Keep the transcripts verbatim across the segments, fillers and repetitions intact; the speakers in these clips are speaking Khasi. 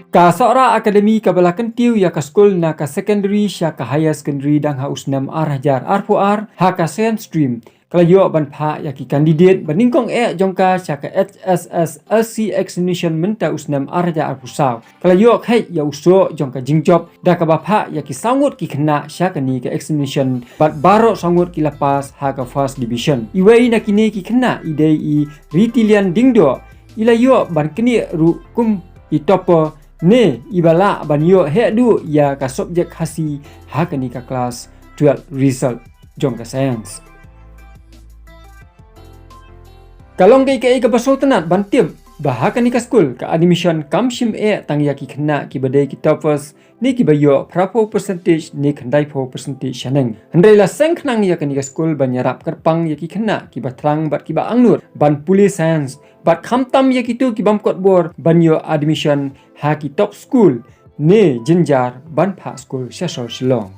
Ka Sohra Academy kaba la kyntiew ïa ka skul na ka secondary sha ka higher secondary dang ha u snem ar hajar arphew ar ha ka science stream, ka la ïoh ban phah ïa ki candidate ba nyngkong eh jong ka sha ka H S S L C examination mynta u snem ar hajar arphew saw. Ka la ïoh kheit ïa u soh jong ka jingjop da kaba phah ïa ki saw ngut ki khynnah sha kane ka examination bad baroh saw ngut ki la pass ha ka first division. Iwei na kine ki khynnah i dei i Ritilian Dingdoh, i la ïoh ban knieh ruh kum i topper ne iba lah ban ïoh heh duh ïa ka subject Khasi ha kane ka class twelve result jong ka science. Ka long kaei kaei kaba sngewtynnat ban tip ba ha kane ka skul ka admission kam shim eh tang ïa ki khynnah kiba dei ki toppers ne kiba ïoh phraphew percentage ne khyndaiphew percentage shaneng. Hynrei la seng khnang ïa kane ka skul ban ïarap kyrpang ïa ki khynnah kiba thrang bad kiba angnud ban pule science bad khamtam ïa kito ki bym kot bor ban ïoh admission ha ki top school ne jynjar ban phah skul sha sor Shillong.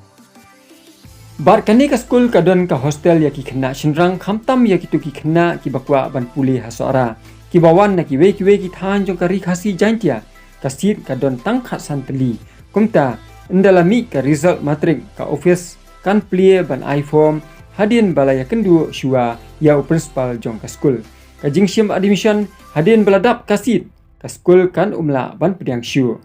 Bad kane ka skul ka don ka hostel ïa ki khynnah shynrang khamtam ïa kito ki khynnah kiba kwah ban pule ha Sohra kiba wan na kiwei kiwei ki thaiñ jong ka Ri Khasi Jaintia. Ka seat ka don tang khatsan tylli. Kumta, ynda la mih ka result matric, ka office kan plie ban ai form hadien ba la ïakynduh shuwa ïa u principal jong ka skul. Ka jingshim admission hadien ba la dap ka seat, ka skul kan ym lah ban pdiang shuh.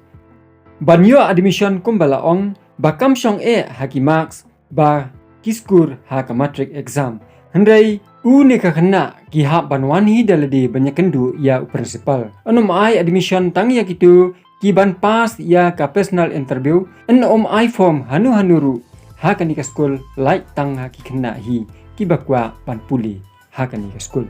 Ban ïoh admission kumba la ong ba kam shong eh ha ki marks ba ki score ha ka matric exam. Hynrei u ne ka khynnah ki hap ban wan hi da lade ban ïakynduh ïa u principal. Yn ym ai admission tang ïa kito ki ban pass ïa ka personal interview, yn ym ai form hano hano ruh ha kane ka skul, lait tang ha ki khynnah hi kiba kwah ban pule ha kane ka skul.